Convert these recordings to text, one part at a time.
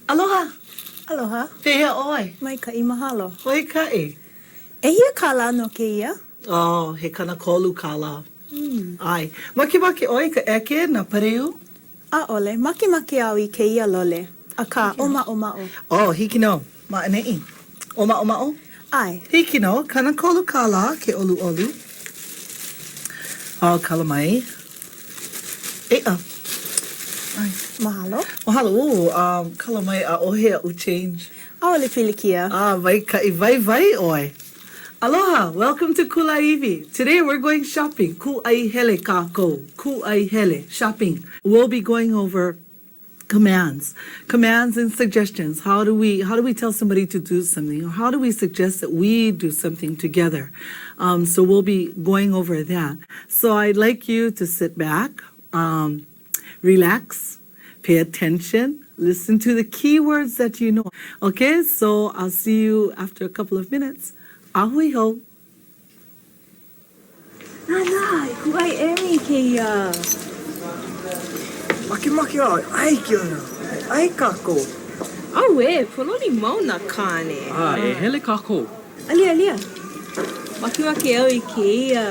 Aloha! Aloha. Pehea ʻoe? Maikaʻi, mahalo. Maikaʻi. ʻEhia kālā no kēia? Oh, he 30 kālā. ʻAe. Makemake ʻoe i ka ʻeke, nā pareu? ʻAʻole. Makemake au i kēia lole, akā, ʻōmaʻomaʻo. Oh, hiki nō. Ma ʻaneʻi. ʻŌmaʻomaʻo? ʻAe. Hiki nō. 30 kālā ke ʻoluʻolu. Oh, kala mai. Eia. ʻAe. Mahalo. Mahalo. Ooh, um, kala mai, ʻaʻohe aʻu change. ʻAʻole pilikia. Ah, maikaʻi. Waiwai ʻoe. Aloha! Welcome to Kulāiwi! Today we're going shopping. Kūʻai hele kākou. Kūʻai hele. Shopping. We'll be going over commands. Commands and suggestions. How do we how do we tell somebody to do something or how do we suggest that we do something together? Um, so we'll be going over that. So I'd like you to sit back, um, relax, pay attention, listen to the keywords that you know. Okay, so I'll see you after a couple of minutes. A hui hou. Nānā, e kūʻai emi kēia. Makemake au e ʻai kēlā. E ʻai kākou. Auē, pōloli mau nā kāne. A, e hele kākou. Alia, alia. Makemake au i kēia.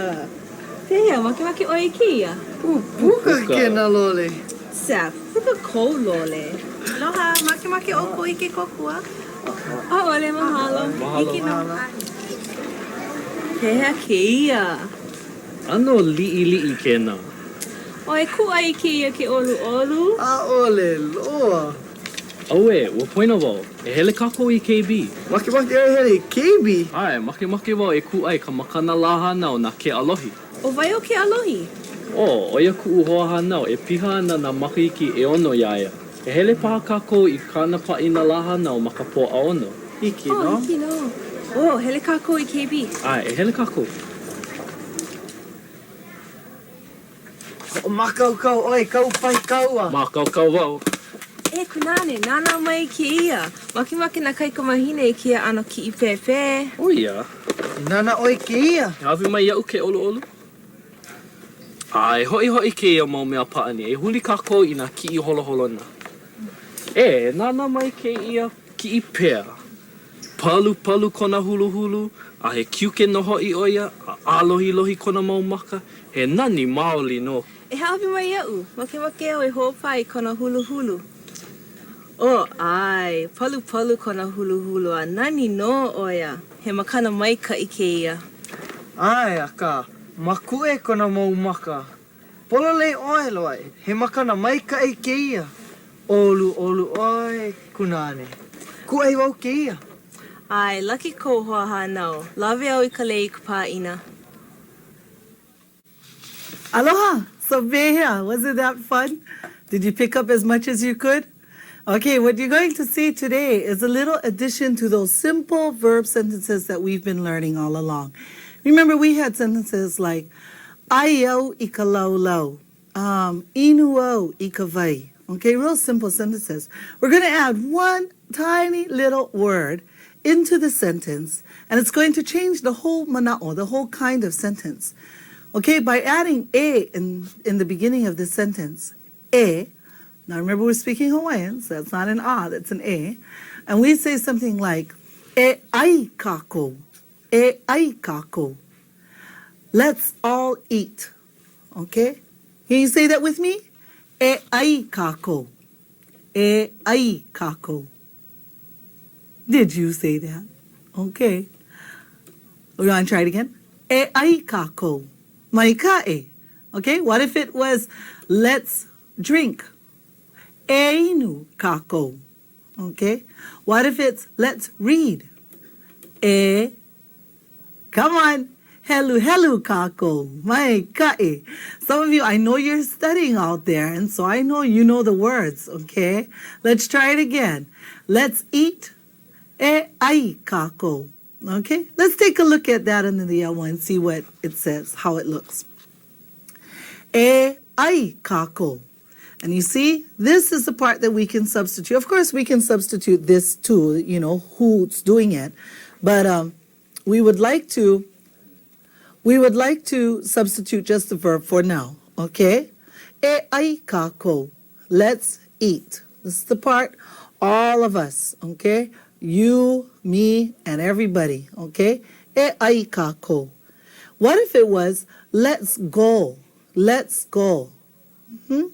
Pehea, makemake ʻoe i kēia? Puka kēnā lole. Seth, puka kou lole. Aloha, makemake ʻoukou i ke kōkua? ʻAʻole, mahalo. Mahalo. Hiki nō. Pehea kēia? ʻAno liʻiliʻi kēnā. O, e kūʻai i kēia ke ʻoluʻolu? ʻAʻole loa. Auē, ua poina wau. E hele kākou i KB. Makemake au e hele i KB? ʻAe, makemake wau e kūʻai i ka makana lā hānau na Keʻalohi. ʻO wai ʻo Keʻalohi? Oh, ʻo ia kuʻu hoahānau e piha ana nā makahiki ʻeono iā ia. E hele paha kākou i kāna pāʻina lā hānau ma ka Pōʻaono. Hiki Oh, nō. hiki nō. Oh, hele kākou i KB. ʻAe, e hele kākou. Hoʻomākaukau ʻoe i kāu pahi kaua. Mākaukau wau. E Kunāne, nānā mai i kēia. Makemake nā kaikamāhine i kēia ʻano kiʻi pēpē. ʻO ia. E nānā ʻoe i kēia. E hāʻawi mai iaʻu ke ʻoluʻolu. A e hoʻihoʻi kēia mau mea pāʻani. E huli kākou i nā kiʻi holoholona. E, nānā mai kēia kiʻi pea. Palupalu kona huluhulu, a he kiuke nō hoʻi ʻo ia, a ʻālohilohi kona mau maka, he nani maoli nō. E hāʻawi mai iaʻu, makemake au e hoʻopā i kona huluhulu. Oh, ʻae, palupalu kona huluhulu a nani nō ʻo ia. He makana maikaʻi kēia. ʻAe, akā, makuʻe kona mau maka. Pololei ʻoe, Loaʻi, he makana maikaʻi kēia. ʻOluʻolu ʻoe, Kunāne. Kūʻai wau kēia. ʻAe, laki kou hoahānau. Lawe au i ka lei i ka pāʻina. Aloha! So pehea, wasn't that fun? Did you pick up as much as you could? Okay, what you're going to see today is a little addition to those simple verb sentences that we've been learning all along. Remember, we had sentences like, ʻAi au i ka laulau. Um, inu au i ka wai. Okay, real simple sentences. We're going to add one tiny little word into the sentence, and it's going to change the whole mana'o, the whole kind of sentence. Okay, by adding e in, in the beginning of the sentence, e, now remember we're speaking Hawaiian, so that's not an a, that's an e. And we say something like, e ʻai kākou, e ʻai kākou. Let's all eat. Okay? Can you say that with me? E ʻai kākou. E ʻai kākou. Did you say that? Okay. We want to try it again? E ʻai kākou. Maikaʻi. Okay, what if it was let's drink? E inu kākou. Okay, what if it's let's read? E Come on! Heluhelu kākou. Maikaʻi. Some of you, I know you're studying out there, and so I know you know the words, okay? Let's try it again. Let's eat. E ʻai kākou. Okay? Let's take a look at that in the other one and see what it says, how it looks. E ʻai kākou. And you see, this is the part that we can substitute. Of course, we can substitute this too, you know, who's doing it. But um, we would like to, we would like to substitute just the verb for now, okay? E ʻai kākou. Let's eat. This is the part. All of us, okay? You, me, and everybody, okay? E ʻai kākou. What if it was, let's go, let's go? Hmm?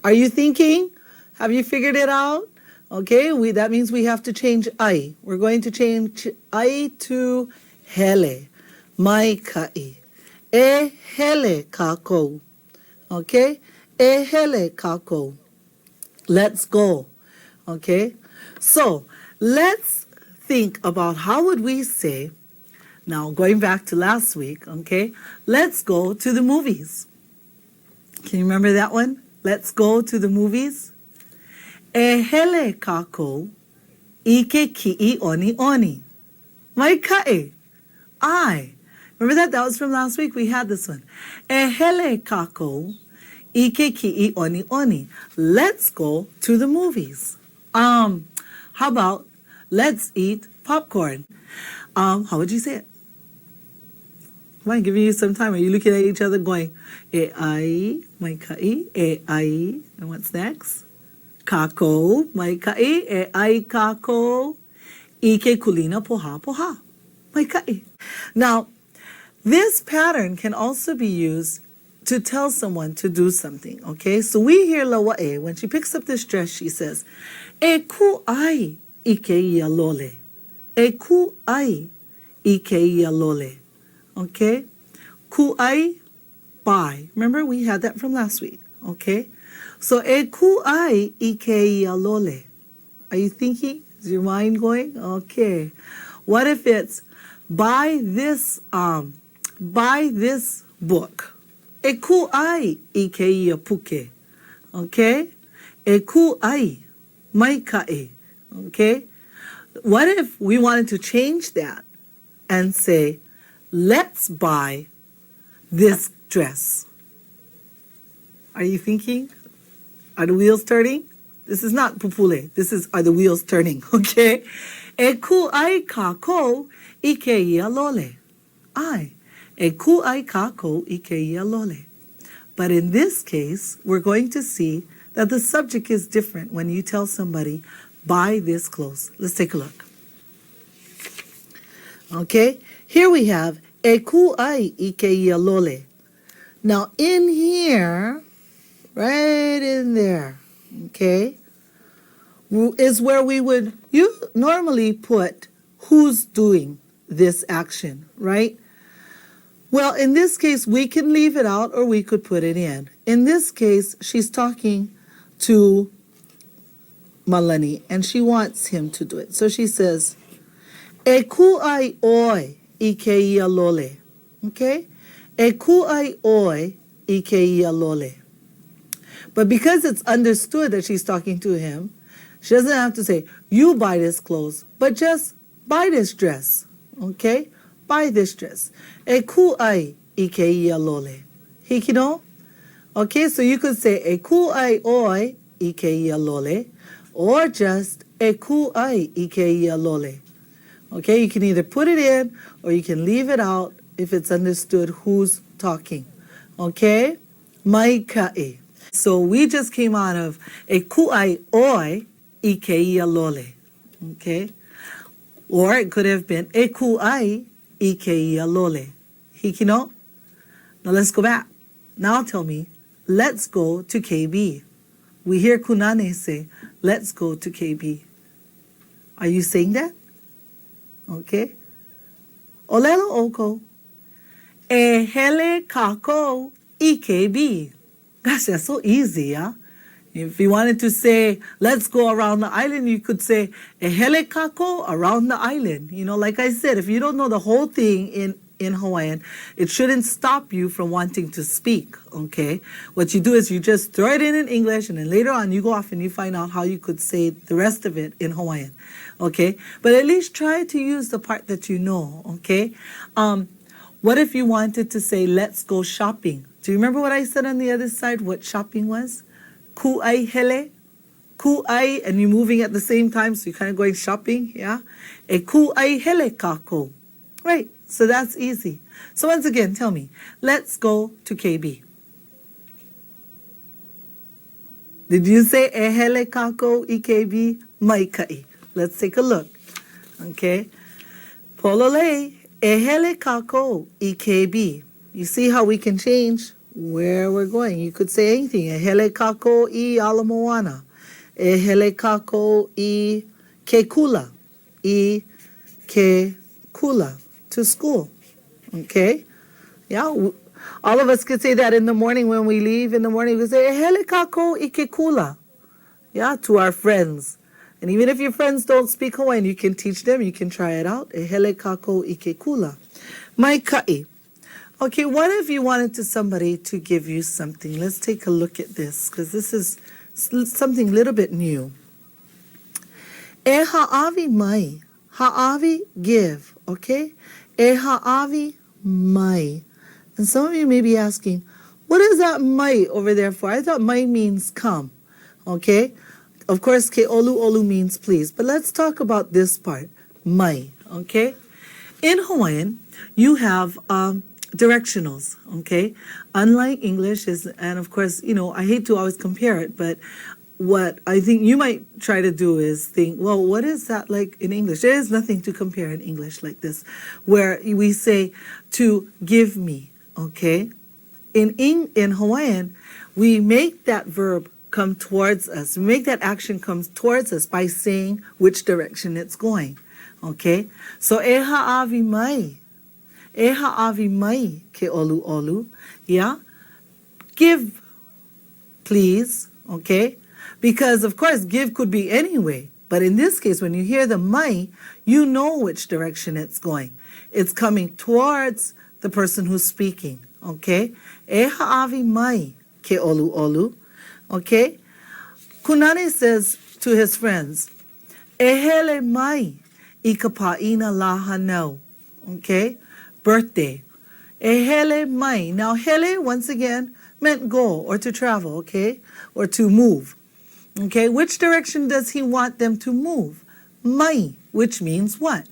Are you thinking? Have you figured it out? Okay, we, that means we have to change ʻai. We're going to change ʻai to hele. Maikaʻi. E hele kākou. Okay? E hele kākou. Let's go. Okay? So, let's think about how would we say, now going back to last week, okay? Let's go to the movies. Can you remember that one? Let's go to the movies. E hele kākou i ke kiʻi ʻoniʻoni. Maikaʻi. ʻAe. Remember that? That was from last week. We had this one. E hele kākou i ke kiʻi ʻoniʻoni. Let's go to the movies. Um, how about let's eat popcorn? Um, how would you say it? Come on, giving you some time. Are you looking at each other going, e ʻai, maikaʻi, e ʻai, and what's next? Kākou, maikaʻi, e ʻai kākou i ke kulina pohāpohā. Maikaʻi. Now, this pattern can also be used to tell someone to do something, okay? So we hear Lauaʻe, when she picks up this dress, she says, E kūʻai i kēia lole. E kūʻai i kēia lole. Okay? Kūʻai, buy. Remember, we had that from last week, okay? So e kūʻai i kēia lole. Are you thinking? Is your mind going? Okay. What if it's buy this, um, buy this book? E kūʻai i kēia puke. Okay? E kūʻai. Maikaʻi. Okay? What if we wanted to change that and say, let's buy this dress? Are you thinking? Are the wheels turning? This is not pupule. This is are the wheels turning, okay? E kūʻai kākou i kēia lole. ʻAe, e kūʻai kākou i kēia lole. But in this case, we're going to see that the subject is different when you tell somebody, buy this clothes. Let's take a look. Okay, here we have e kūʻai i kēia lole. Now in here, right in there, okay, is where we would you normally put who's doing this action, right? Well, in this case, we can leave it out or we could put it in. In this case, she's talking to Malani and she wants him to do it. So she says, E kūʻai ʻoe i kēia lole. Okay? E kūʻai ʻoe i kēia lole. But because it's understood that she's talking to him, she doesn't have to say, you buy this clothes, but just buy this dress. Okay? Buy this dress. E kūʻai i kēia lole. Hiki nō? Okay, so you could say, e kūʻai ʻoe i kēia lole, or just e kūʻai i kēia lole. Okay, you can either put it in or you can leave it out if it's understood who's talking. Okay? Maikaʻi. So we just came out of e kūʻai ʻoe i kēia lole. Okay? Or it could have been e kūʻai i kēia lole. Hiki nō? Now let's go back. Now tell me, let's go to KB. We hear Kunane say, let's go to KB. Are you saying that? Okay. ʻŌlelo ʻoukou, E hele kākou i KB. Gosh, that's so easy, yeah? If you wanted to say, let's go around the island, you could say, e hele kākou around the island. You know, like I said, if you don't know the whole thing in, in Hawaiian, it shouldn't stop you from wanting to speak, okay? What you do is you just throw it in in English, and then later on you go off and you find out how you could say the rest of it in Hawaiian, okay? But at least try to use the part that you know, okay? Um, what if you wanted to say, let's go shopping? Do you remember what I said on the other side, what shopping was? Kūʻai hele, kūʻai, and you're moving at the same time, so you're kind of going shopping, yeah? E kūʻai hele kākou. Right, so that's easy. So once again, tell me, let's go to KB. Did you say e hele kākou i KB? Maikaʻi. Let's take a look. Okay. Pololei, e hele kākou i KB. You see how we can change where we're going. You could say anything. E hele kākou i Ala Moana. E hele kākou i ke kula. I ke kula. To school. Okay? Yeah, all of us could say that in the morning when we leave in the morning. We say, E hele kākou i ke kula. Yeah, to our friends. And even if your friends don't speak Hawaiian, you can teach them, you can try it out. E hele kākou i ke kula. Maikaʻi. Okay, what if you wanted to somebody to give you something? Let's take a look at this, because this is something a little bit new. E hāʻawi mai. Hāʻawi, give, okay? E hāʻawi mai. And some of you may be asking, what is that mai over there for? I thought mai means come, okay? Of course, ke olu olu means please, but let's talk about this part, mai, okay? In Hawaiian, you have um, directionals, okay? Unlike English is, and of course, you know, I hate to always compare it, but what I think you might try to do is think, well, what is that like in English? There is nothing to compare in English like this, where we say to give me, okay? In, in, in Hawaiian, we make that verb come towards us. We make that action come towards us by saying which direction it's going. Okay? So e hāʻawi mai. E hāʻawi mai ke ʻoluʻolu. Yeah? Give, please. Okay? Because of course give could be any way. But in this case, when you hear the mai, you know which direction it's going. It's coming towards the person who's speaking. Okay? E hāʻawi mai ke ʻoluʻolu. Okay? Kunani says to his friends, E hele mai i ka pāʻina lā hānau. Okay? Birthday. E hele mai. Now, hele, once again, meant go or to travel, okay? Or to move. Okay, which direction does he want them to move? Mai, which means what?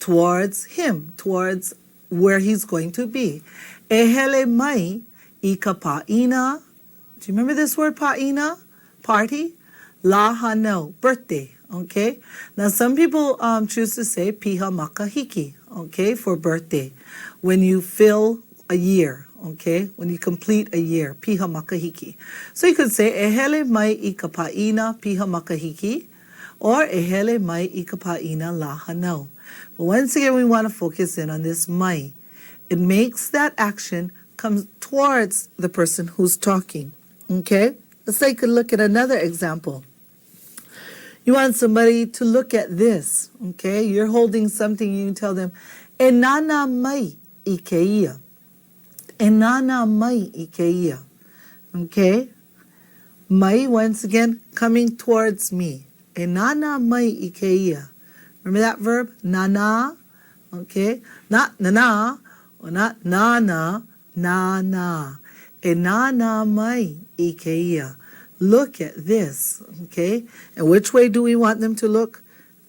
Towards him, towards where he's going to be. E hele mai i ka pāʻina. Do you remember this word pāʻina? Party? Lā hānau, birthday, okay? Now some people um, choose to say piha makahiki, okay, for birthday. When you fill a year, okay, when you complete a year, piha makahiki. So you could say e hele mai i ka pāʻina piha makahiki or e hele mai i ka pāʻina lā hānau. But once again, we want to focus in on this mai. It makes that action come towards the person who's talking. Okay? Let's take a look at another example. You want somebody to look at this, okay? You're holding something, you can tell them, E nānā mai i kēia. E nānā mai i kēia. Okay? Mai, once again, coming towards me. E nānā mai i kēia. Remember that verb? Nānā. Okay? Not na-na, or not na-na, nānā. E nānā mai i kēia. Look at this, okay? And which way do we want them to look?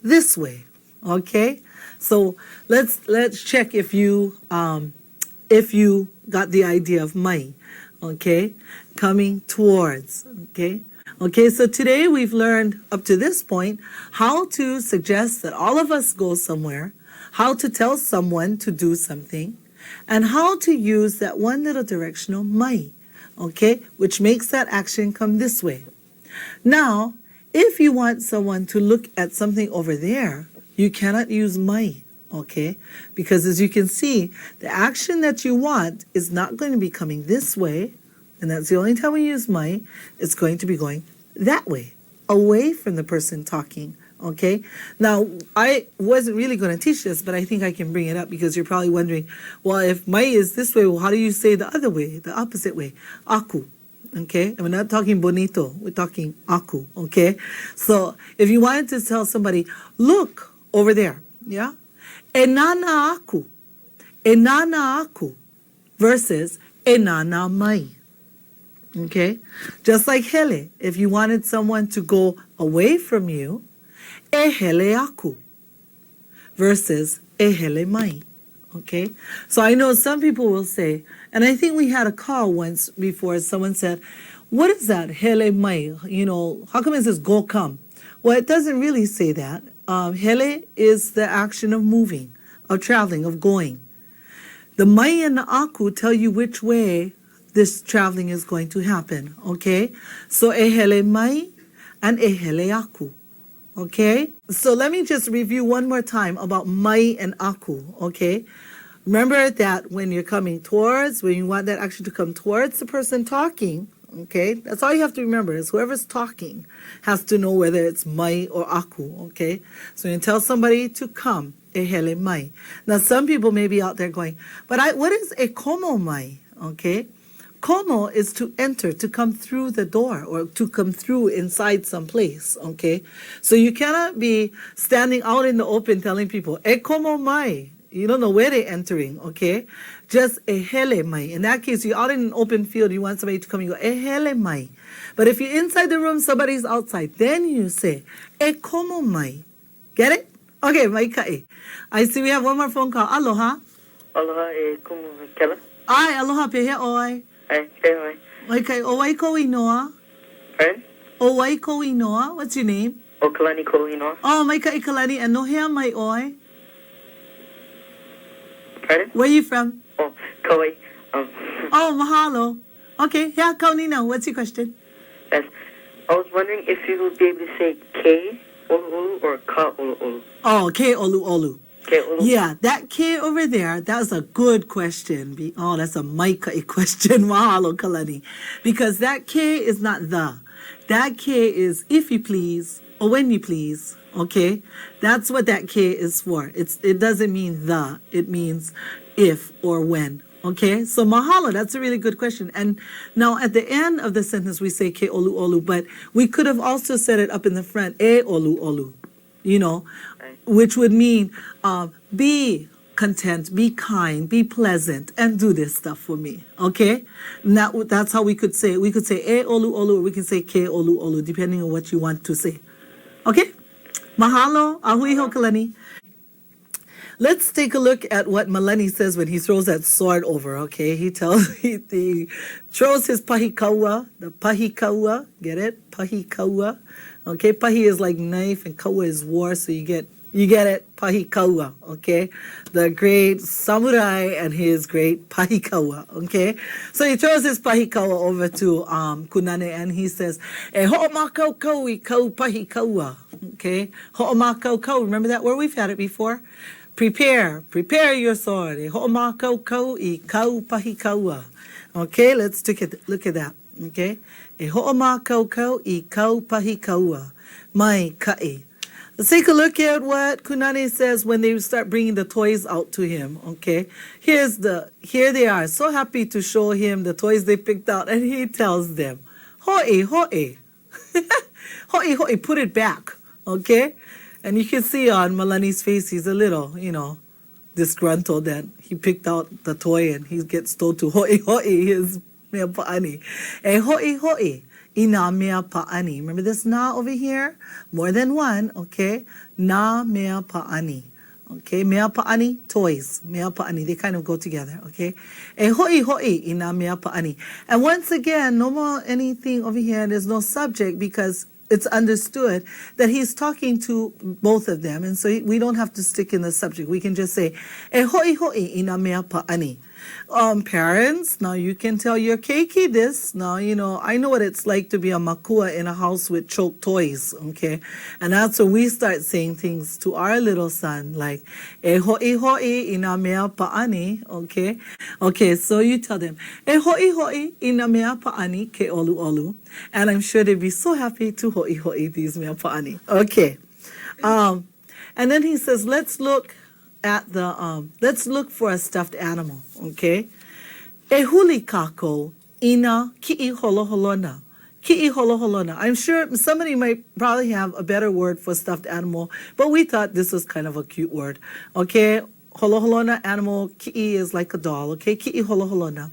This way, okay? So let's let's check if you um, if you got the idea of mai, okay? Coming towards, okay? Okay, so today we've learned up to this point how to suggest that all of us go somewhere, how to tell someone to do something, and how to use that one little directional mai, okay, which makes that action come this way. Now, if you want someone to look at something over there, you cannot use mai, okay? Because as you can see, the action that you want is not going to be coming this way, and that's the only time we use mai, it's going to be going that way, away from the person talking, okay? Now, I wasn't really going to teach this, but I think I can bring it up because you're probably wondering, well, if mai is this way, well, how do you say the other way, the opposite way? Aku, okay? And we're not talking bonito, we're talking aku, okay? So if you wanted to tell somebody, look over there, yeah? E nānā aku, e nānā aku versus e nānā mai. Okay? Just like hele, if you wanted someone to go away from you, e hele aku versus e hele mai. Okay? So I know some people will say, and I think we had a call once before, someone said, what is that, hele mai? You know, how come it says go come? Well, it doesn't really say that. Um, hele is the action of moving, of traveling, of going. The mai and the aku tell you which way this traveling is going to happen, okay? So e hele mai and e hele aku. Okay? So let me just review one more time about mai and aku, okay? Remember that when you're coming towards, when you want that action to come towards the person talking, okay? That's all you have to remember is whoever's talking has to know whether it's mai or aku, okay? So when you tell somebody to come, e hele mai. Now some people may be out there going, but I, what is e komo mai, okay? Komo is to enter, to come through the door or to come through inside some place, okay? So you cannot be standing out in the open telling people, e komo mai. You don't know where they're entering, okay? Just e hele mai. In that case, you're out in an open field, you want somebody to come, you go, e hele mai. But if you're inside the room, somebody's outside, then you say, e komo mai. Get it? Okay, maika'i. I see we have one more phone call. Aloha. Aloha e Kumu Kela. ʻAe, aloha, pehea ʻoe? ʻAe, pehea ʻoe? Maikaʻi, ʻo wai kou inoa? Pardon? ʻO wai kou inoa? What's your name? ʻO Kalani koʻu inoa. Oh, maikaʻi Kalani, and no hea mai ʻoe? Pardon? Where you from? Oh, Kauai. Um. Oh, mahalo. Okay, he aha kāu nīnau, what's your question? Yes. I was wondering if you would be able to say ke ʻoluʻolu or ka ʻoluʻolu. Oh, ke ʻoluʻolu. Ke ʻoluʻolu. Yeah, that ke over there, that was a good question. Be, oh, that's a maikaʻi question. Mahalo, Kalani. Because that ke is not the. That ke is if you please or when you please. Okay? That's what that ke is for. It's, it doesn't mean the. It means if or when. Okay, so mahalo, that's a really good question. And now at the end of the sentence, we say ke olu olu, but we could have also said it up in the front, e olu olu, you know, which would mean uh, be content, be kind, be pleasant, and do this stuff for me. Okay? And that, that's how we could say it. We could say e olu olu, or we can say ke olu olu, depending on what you want to say. Okay? Mahalo, a hui hou Kalani. Let's take a look at what Malani says when he throws that sword over, okay? He tells, he, he throws his pahikaua, the pahikaua, get it? Pahikaua. Okay, pahi is like knife and kaua is war, so you get you get it, pahikaua, okay? The great samurai and his great pahikaua, okay? So he throws his pahikaua over to um, Kunane and he says, E ho'omākaukau i kāu pahikaua, okay? Ho'omākaukau, remember that word? We've had it before. Prepare, prepare your sword. E ho'omākaukau i kāu pahikaua. Okay, let's take a look at that. Okay? E ho'omākaukau i kāu pahikaua. Maika'i. Let's take a look at what Kunane says when they start bringing the toys out to him, okay? Here's the, here they are, so happy to show him the toys they picked out, and he tells them, Ho'i, ho'i. Ho'i, ho'i, put it back, okay? And you can see on Malani's face, he's a little, you know, disgruntled that he picked out the toy and he gets told to ho'i, ho'i his mea pāʻani. E ho'i, ho'i i nā mea pāʻani. Remember this nā over here? More than one, okay? Nā mea pāʻani. Okay, mea pāʻani, toys. Mea pāʻani, they kind of go together, okay? E ho'i ho'i i nā mea pāʻani. And once again, no more anything over here. There's no subject because it's understood that he's talking to both of them. And so we don't have to stick in the subject. We can just say, E ho'i ho'i i nā mea pāʻani. Um, parents, now you can tell your keiki this. Now, you know, I know what it's like to be a makua in a house with choked toys, okay? And that's when we start saying things to our little son, like, e ho'i ho'i i nā mea pāʻani, okay? Okay, so you tell them, e ho'i ho'i i nā mea pāʻani ke ʻoluʻolu. And I'm sure they'd be so happy to ho'i ho'i these mea pāʻani. Okay. Um, and then he says, let's look at the, um, let's look for a stuffed animal, okay? E huli kākou i nā kiʻi holoholona. Kiʻi holoholona. I'm sure somebody might probably have a better word for stuffed animal, but we thought this was kind of a cute word. Okay? Holoholona animal, kiʻi is like a doll, okay? Kiʻi holoholona.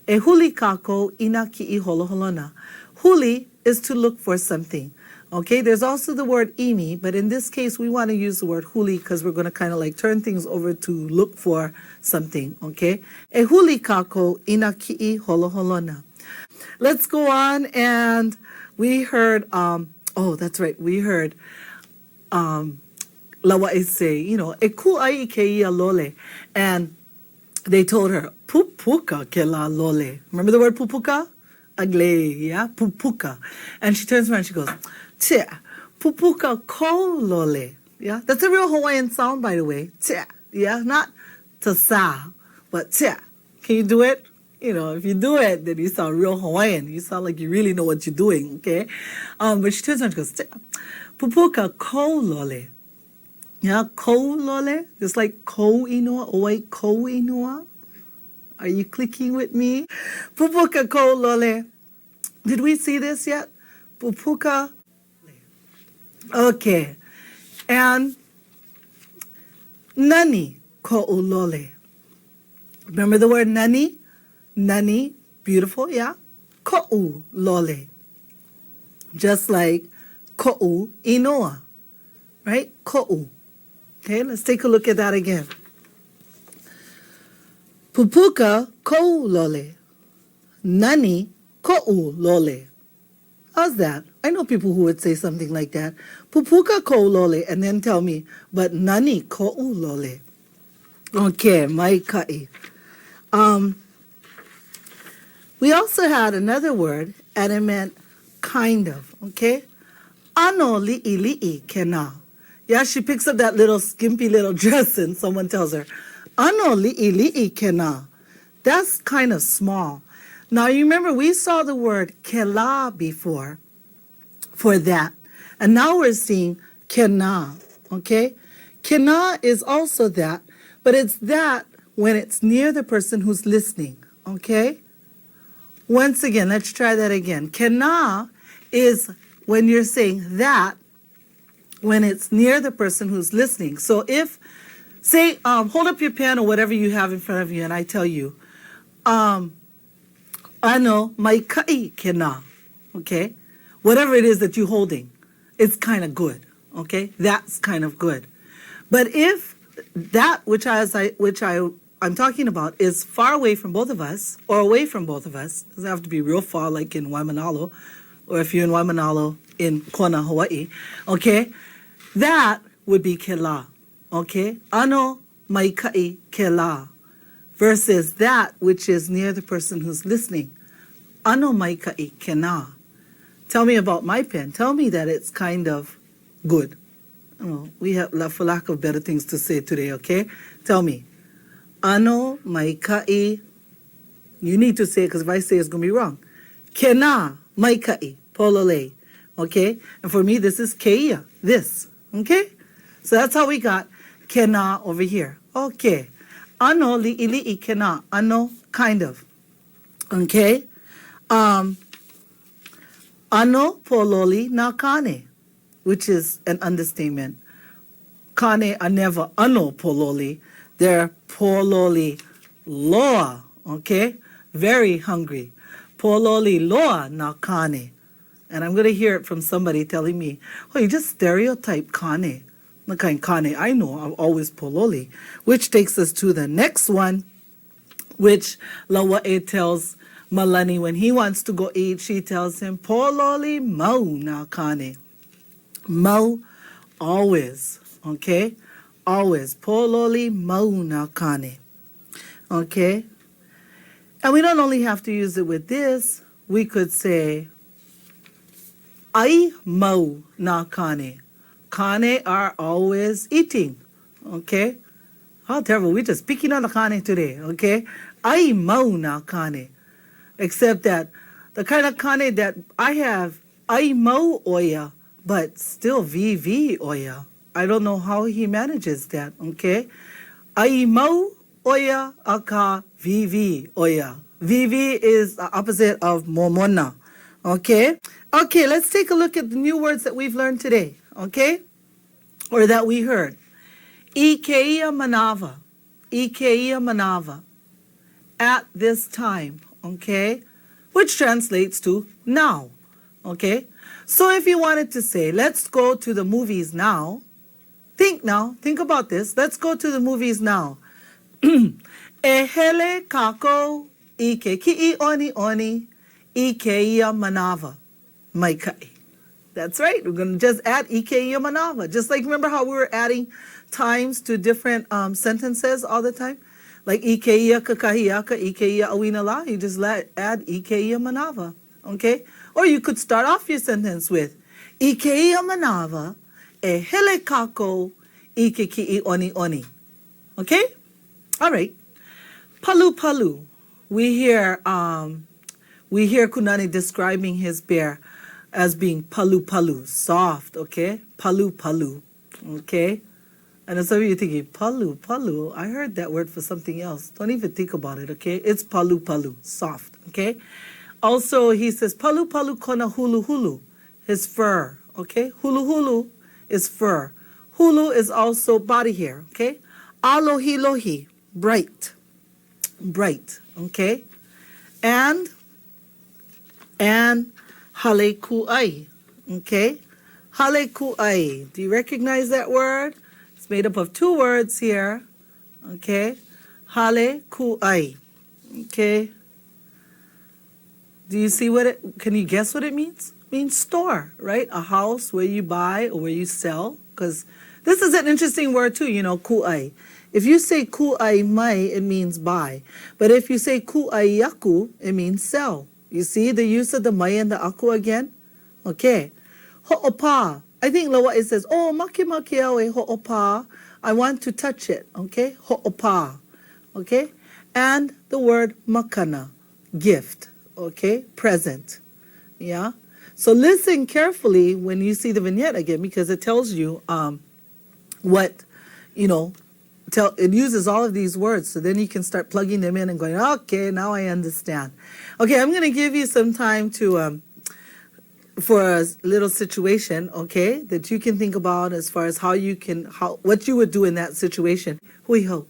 E huli kākou i nā kiʻi holoholona. Huli is to look for something. Okay, there's also the word imi, but in this case, we want to use the word huli because we're going to kind of like turn things over to look for something, okay? E huli kākou i nā kiʻi holoholona. Let's go on and we heard um, Oh, that's right. We heard um, Lauaʻe say, you know, e kūʻai i kēia lole. And they told her, pupuka kēlā lole. Remember the word pupuka? Ugly, yeah? Pupuka. And she turns around and she goes, Tia, pupuka kou lole. Yeah, that's a real Hawaiian sound, by the way. Tia, yeah, not tasa, but tia. Can you do it? You know, if you do it, then you sound real Hawaiian. You sound like you really know what you're doing, okay? Um, but she turns around and she goes, Tia, pupuka kou lole. Yeah, kou lole. It's like kou inoa, oi kou inoa. Are you clicking with me? Pupuka kou lole. Did we see this yet? Pupuka. Okay. And nani ko'u lole. Remember the word nani? Nani, beautiful, yeah? Ko'u lole. Just like ko'u inoa, right? Ko'u. Okay, let's take a look at that again. Pupuka kou lole. Nani ko'u lole. How's that? I know people who would say something like that. Pupuka kou lole, and then tell me, but nani ko'u lole. Okay, maika'i. Um, we also had another word, and it meant kind of, okay? Ano li'ili'i kena. Yeah, she picks up that little skimpy little dress and someone tells her, Ano li'ili'i kena. That's kind of small. Now you remember we saw the word kela before for that. And now we're seeing kena, okay? Kena is also that, but it's that when it's near the person who's listening, okay? Once again, let's try that again. Kena is when you're saying that when it's near the person who's listening. So if, say, um, hold up your pen or whatever you have in front of you, and I tell you, um, ano maika'i kena, okay? Whatever it is that you're holding, it's kind of good, okay? That's kind of good. But if that which I, as I which I I'm talking about is far away from both of us or away from both of us, doesn't have to be real far like in Waimanalo, or if you're in Waimanalo in Kona, Hawaii, okay? That would be kela, okay? Ano maika'i kela versus that which is near the person who's listening. Ano maika'i kena. Tell me about my pen. Tell me that it's kind of good. Oh, we have, for lack of better things to say today, okay? Tell me. Ano maika'i. You need to say it because if I say it, it's going to be wrong. Kena maika'i polole. Okay? And for me, this is keia, this. Okay? So that's how we got kena over here. Okay. Ano li'ili'i kena. Ano, kind of. Okay? Um, ano pololi na kane, which is an understatement. Kane are never ano pololi. They're pololi loa. Okay? Very hungry. Pololi loa na kane. And I'm going to hear it from somebody telling me, oh, you just stereotype kane. The kind kane I know are always pololi. Which takes us to the next one, which Lauaʻe tells Malani when he wants to go eat, she tells him, pololi mau na kane. Mau, always, okay? Always. Pololi mau na kane. Okay? And we don't only have to use it with this, we could say, ai mau na kane. Kane are always eating. Okay? How terrible. We're just picking on the kane today. Okay? Ai mau na kane. Except that the kind of kane that I have, ai mau oya, but still VV oya. I don't know how he manages that. Okay? Ai mau oya aka VV oya. VV is the opposite of momona. Okay? Okay, let's take a look at the new words that we've learned today. Okay? Or that we heard. I kēia manawa. I kēia manawa. At this time. Okay? Which translates to now. Okay? So if you wanted to say, let's go to the movies now, think now, think about this. Let's go to the movies now. E hele kākou i ke kiʻi ʻoniʻoni i kēia manawa. Maikaʻi. That's right. We're going to just add i kēia manawa. Just like remember how we were adding times to different um, sentences all the time? Like i kēia kakahiaka, i kēia ʻauinalā. You just let, add i kēia manawa. Okay? Or you could start off your sentence with i kēia manawa e hele kākou i ke kiʻi ʻoniʻoni. Okay? All right. Palu palu. We hear um, we hear Kunani describing his bear as being palu palu, soft, okay? Palu palu, okay? And some of you are thinking, palu palu, I heard that word for something else. Don't even think about it, okay? It's palu palu, soft, okay? Also, he says, palu palu kona hulu hulu, his fur, okay? Hulu hulu is fur. Hulu is also body hair, okay? Alohi lohi, bright, bright, okay? And, and hale ku'ai, okay? Hale ku'ai. Do you recognize that word? It's made up of two words here, okay? Hale ku'ai, okay? Do you see what it, can you guess what it means? It means store, right? A house where you buy or where you sell. Because this is an interesting word too, you know, ku'ai. If you say ku'ai mai, it means buy. But if you say ku'ai yaku, it means sell. You see the use of the mai and the aku again? Okay. Ho'opa. I think Lawai says, oh, makemake au e ho'opa. I want to touch it. Okay? Ho'opa. Okay? And the word makana, gift. Okay? Present. Yeah? So listen carefully when you see the vignette again because it tells you um, what, you know, tell it uses all of these words. So then you can start plugging them in and going, okay, now I understand. Okay, I'm going to give you some time to um, for a little situation, okay, that you can think about as far as how you can how what you would do in that situation. Hui hou.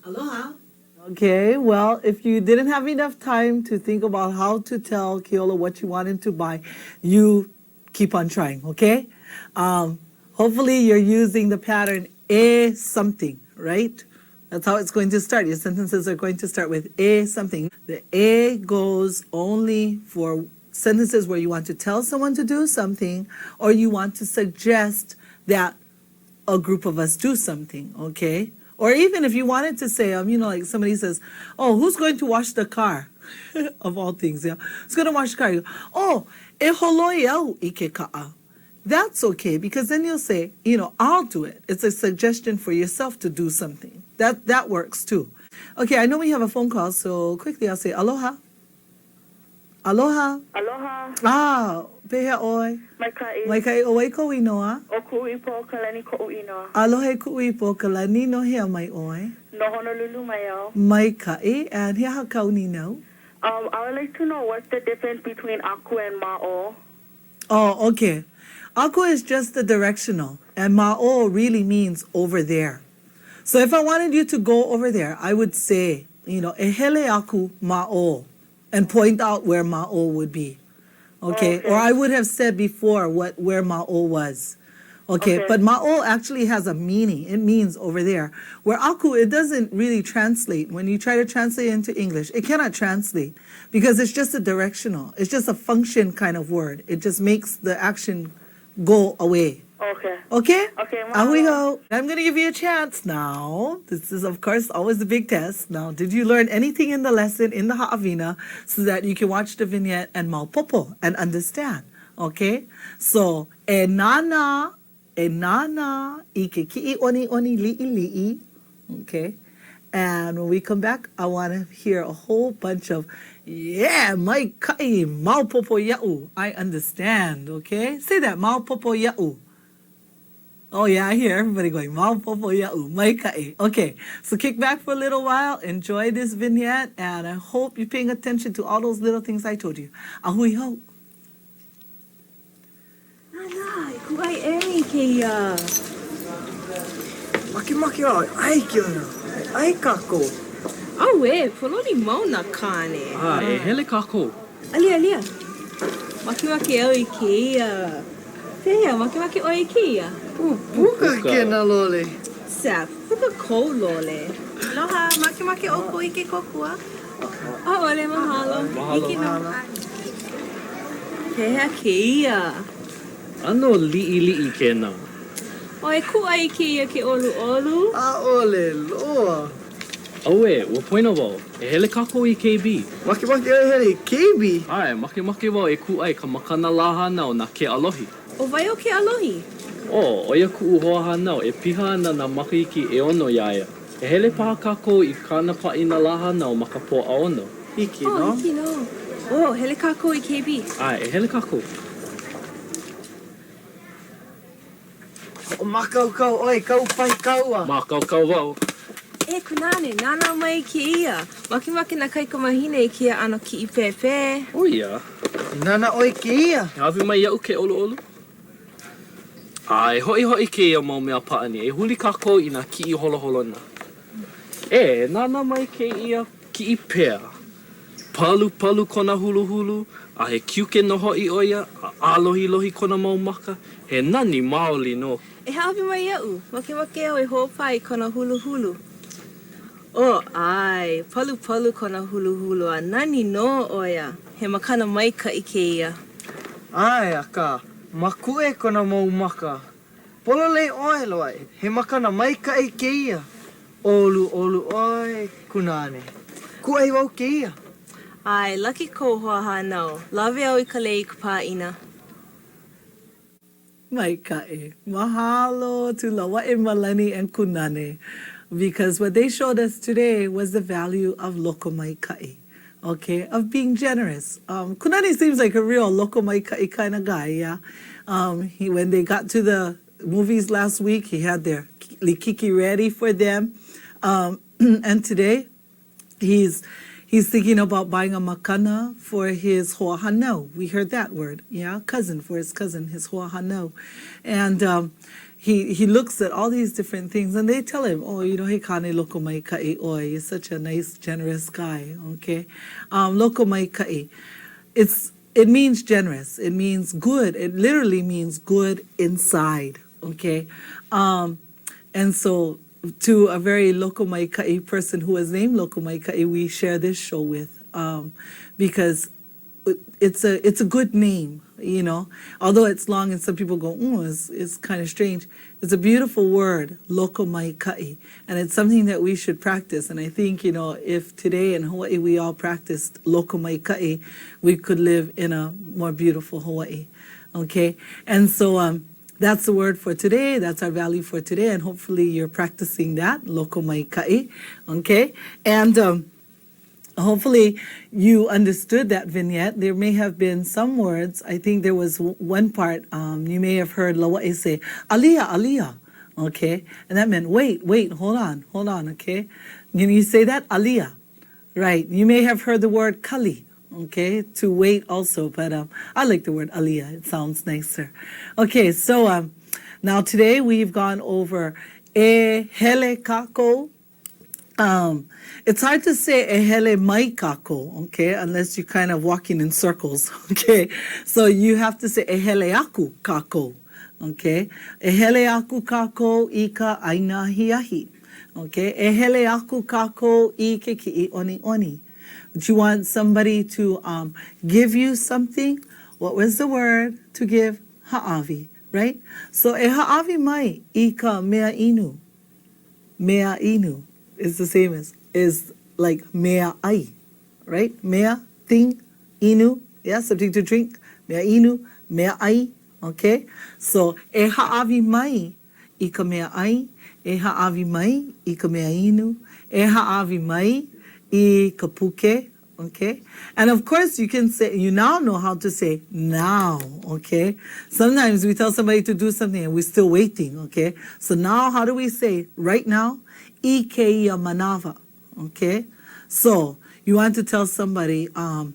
Aloha. Okay, well, if you didn't have enough time to think about how to tell Keola what you want him to buy, you keep on trying, okay? Um, hopefully you're using the pattern e something, right? That's how it's going to start. Your sentences are going to start with e something. The e goes only for sentences where you want to tell someone to do something or you want to suggest that a group of us do something, okay? Or even if you wanted to say, um, you know, like somebody says, oh, who's going to wash the car? of all things, yeah. Who's going to wash the car? You go, oh, e holoi au i ke ka'a. That's okay because then you'll say, you know, I'll do it. It's a suggestion for yourself to do something. That that works too. Okay, I know we have a phone call, so quickly I'll say aloha. Aloha. Aloha. Ah, pehea ʻoe? Maikaʻi. Maikaʻi, ʻo wai kou inoa? ʻO Kuʻuipo Kalani koʻu inoa. Aloha e Kuʻuipo Kalani, no hea mai ʻoe? No Honolulu mai au. Maikaʻi, and he aha kāu nīnau? Um, I would like to know what's the difference between aku and ma'o? Oh, okay. Aku is just the directional, and ma'o really means over there. So if I wanted you to go over there, I would say, you know, e hele aku ma'o, and point out where ma'o would be. Okay? Okay. Or I would have said before what where ma'o was. Okay, Okay. but ma'o actually has a meaning. It means over there. Where aku, it doesn't really translate. When you try to translate into English, it cannot translate because it's just a directional. It's just a function kind of word. It just makes the action go away. Okay. Okay? Okay, A hui mahalo. hou. I'm going to give you a chance now. This is, of course, always the big test. Now, did you learn anything in the lesson in the Ha'awina so that you can watch the vignette and maopopo and understand? Okay? So, e nānā, e nānā i ke kiʻi ʻoniʻoni liʻiliʻi. Okay? And when we come back, I want to hear a whole bunch of, yeah, maikaʻi, maopopo iaʻu. I understand, okay? Say that, maopopo iaʻu. Oh yeah, I hear everybody going, maopopo iaʻu, maikaʻi. Okay, so kick back for a little while, enjoy this vignette, and I hope you're paying attention to all those little things I told you. A hui hou. Nānā, e kūʻai emi kēia. Makemake au e ʻai kēlā. E ʻai kākou. Auē, pōloli mau nā kāne. ʻAe, e hele kākou. Alia, alia. Makemake au i kēia. Pehea, makemake ʻoe i kēia? Puka kēnā lole. Seth, puka kou lole. Aloha, makemake ʻoukou i ke kōkua? ʻAʻole, mahalo. Mahalo. Hiki nō. Pehea kēia? ʻAno liʻiliʻi kēnā. O, e kūʻai i kēia ke ʻoluʻolu. ʻAʻole loa. Auē, ua poina wau. E hele kākou i KB. Makemake au e hele i KB? ʻAe, makemake wau e kūʻai i ka makana lā hānau na Keʻalohi. ʻO wai ʻo Keʻalohi? Oh, ʻo ia kuʻu hoa hānau e piha ana nā makahiki ʻeono iā ia. E hele paha kākou i kāna pāʻina lā hānau ma ka Pōʻaono. Hiki Oh, nō. hiki nō. Oh, hele kākou i KB. ʻAe, e hele kākou. Hoʻomākaukau ʻoe i kāu pahi kaua. Mākaukau wau. E Kunāne, nānā mai i kēia. Makemake nā kaikamāhine i kēia ʻano kiʻi pēpē. ʻO ia. E nānā ʻoe i kēia. E hāʻawi mai iaʻu ke ʻoluʻolu. A e hoʻihoʻi kēia mau mea pāʻani. E huli kākou i nā kiʻi holoholona. E nānā mai kēia kiʻi pea. Palupalu kona huluhulu, a he kiuke nō hoʻi ʻo ia, a ʻālohilohi kona mau maka. He nani maoli nō. E hāʻawi mai iaʻu, makemake au e hoʻopā i kona huluhulu. Oh, ʻae, palupalu kona huluhulu a nani nō ʻo ia. He makana maikaʻi kēia. ʻAe, akā, makuʻe kona mau maka. Pololei ʻoe, Loaʻi, he makana maikaʻi kēia. ʻOluʻolu ʻoe, Kunāne. Kūʻai wau kēia. ʻAe, lucky kou hoahānau. Lawe au i ka lei i ka pāʻina. Maikaʻi. Mahalo to Lauaʻe Malani and Kunane because what they showed us today was the value of lokomaikaʻi, okay, of being generous. Um, Kunane seems like a real lokomaikaʻi kind of guy, yeah. Um, he, when they got to the movies last week, he had their likiki ready for them. Um, and today, he's he's thinking about buying a makana for his hoahānau. We heard that word, yeah, cousin for his cousin, his hoahānau. And um, he he looks at all these different things, and they tell him, oh, you know, he kāne lokomaikaʻi ʻoe. You're such a nice, generous guy, okay? Um, lokomaikaʻi. It's it means generous. It means good. It literally means good inside, okay? Um, and so to a very lokomaikaʻi person who was named Lokomaikaʻi, we share this show with um, because it's a it's a good name. You know, although it's long and some people go, mm, it's, it's kind of strange. It's a beautiful word, loko maika'i, and it's something that we should practice. And I think, you know, if today in Hawaii we all practiced loko maika'i, we could live in a more beautiful Hawaii. Okay? And so, um, that's the word for today. That's our value for today. And hopefully you're practicing that, loko maika'i. Okay? And, um, hopefully you understood that vignette. There may have been some words. I think there was one part um, you may have heard Lawai say, Aliyah, Aliyah. Okay? And that meant, wait, wait, hold on, hold on, okay? Can you say that? Aliyah. Right. You may have heard the word kali, okay, to wait also, but um, I like the word aliyah. It sounds nicer. Okay, so um, now today we've gone over e hele kako, um, it's hard to say e hele mai kako, okay, unless you're kind of walking in circles, okay? So you have to say e hele aku kako, okay? E hele aku kako i ka ʻaina ahiahi, okay? E hele aku kako i ke kiʻi ʻoniʻoni. Do you want somebody to um, give you something? What was the word to give? Ha'awi, right? So e ha'awi mai i ka mea inu. Mea inu is the same as, is like mea ai, right? Mea, thing, inu, yeah, something to drink. Mea inu, mea ai, okay? So, e ha'awi mai i ka mea ai, e ha'awi mai i ka mea inu, e ha'awi mai i ka puke, Okay? And of course, you can say, you now know how to say now, okay? Sometimes we tell somebody to do something and we're still waiting, okay? So now, how do we say right now? I kēia manawa, okay? So you want to tell somebody um,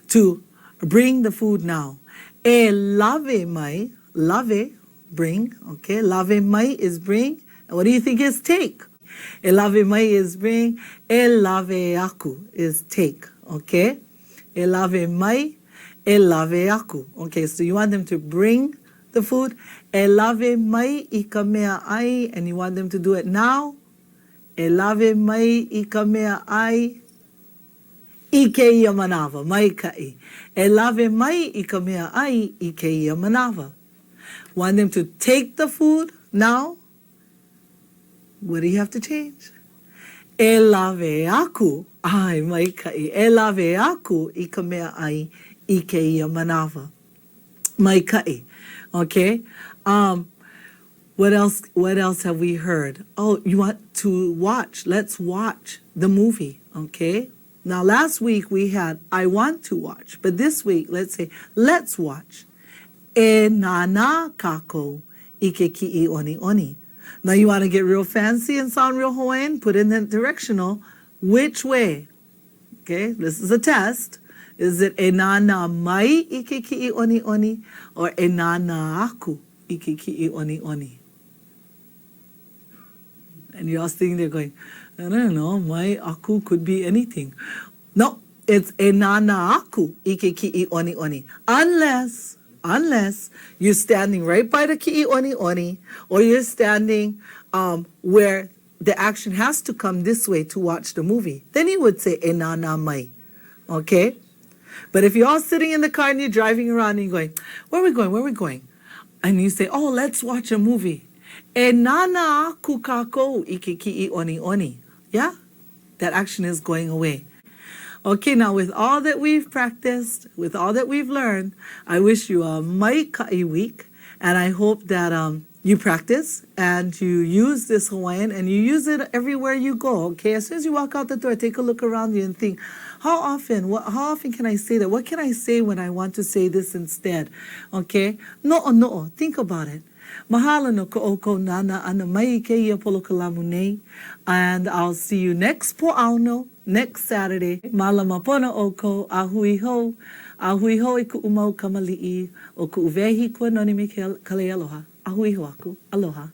to bring the food now. E lawe mai, lawe, bring, okay? Lawe mai is bring. And what do you think is take? E lawe mai is bring. E lawe aku is take, okay? E lawe mai, e lawe aku. Okay, so you want them to bring the food. E lawe mai i ka mea ai, and you want them to do it now. E lawe mai i ka mea ai i kēia manawa, maikaʻi. E lawe mai i ka mea ai i kēia manawa. Want them to take the food now? What do you have to change? E lawe aku, ʻae, maikaʻi. E lawe aku i ka mea ʻai i kēia manawa. Maikaʻi. Okay? Um, what else, what else have we heard? Oh, you want to watch. Let's watch the movie, okay? Now, last week we had I want to watch, but this week, let's say, let's watch. E nānā kākou i ke kiʻi ʻoniʻoni. Now, you want to get real fancy and sound real Hawaiian? Put in the directional, which way? Okay, this is a test. Is it e nānā mai i ke kiʻi ʻoniʻoni or e nānā aku i ke kiʻi ʻoniʻoni? And you're all sitting there going, I don't know, mai aku could be anything. No, it's e nānā aku i ke kiʻi ʻoniʻoni. Unless, unless you're standing right by the kiʻi ʻoniʻoni or you're standing um, where the action has to come this way to watch the movie. Then you would say e nānā mai. Okay? But if you're all sitting in the car and you're driving around and you're going, where are we going? Where are we going? And you say, oh, let's watch a movie. E nānā aku kākou i ke kiʻi ʻoniʻoni. Yeah? That action is going away. Okay, now with all that we've practiced, with all that we've learned, I wish you a maikaʻi week, and I hope that um, you practice and you use this Hawaiian and you use it everywhere you go, okay? As soon as you walk out the door, take a look around you and think, how often, what, how often can I say that? What can I say when I want to say this instead? Okay? Noʻonoʻo, think about it. Mahalo no ko ʻoukou nānā ʻana mai i kēia polokalamu nei. And I'll see you next Pōʻaono, next Saturday. Mālama pono ʻoukou, a hui hou, a hui hou i kuʻu mau kamaliʻi, ʻo kuʻu wehi kuanoni me Kalei Aloha. A hui hou aku. Aloha.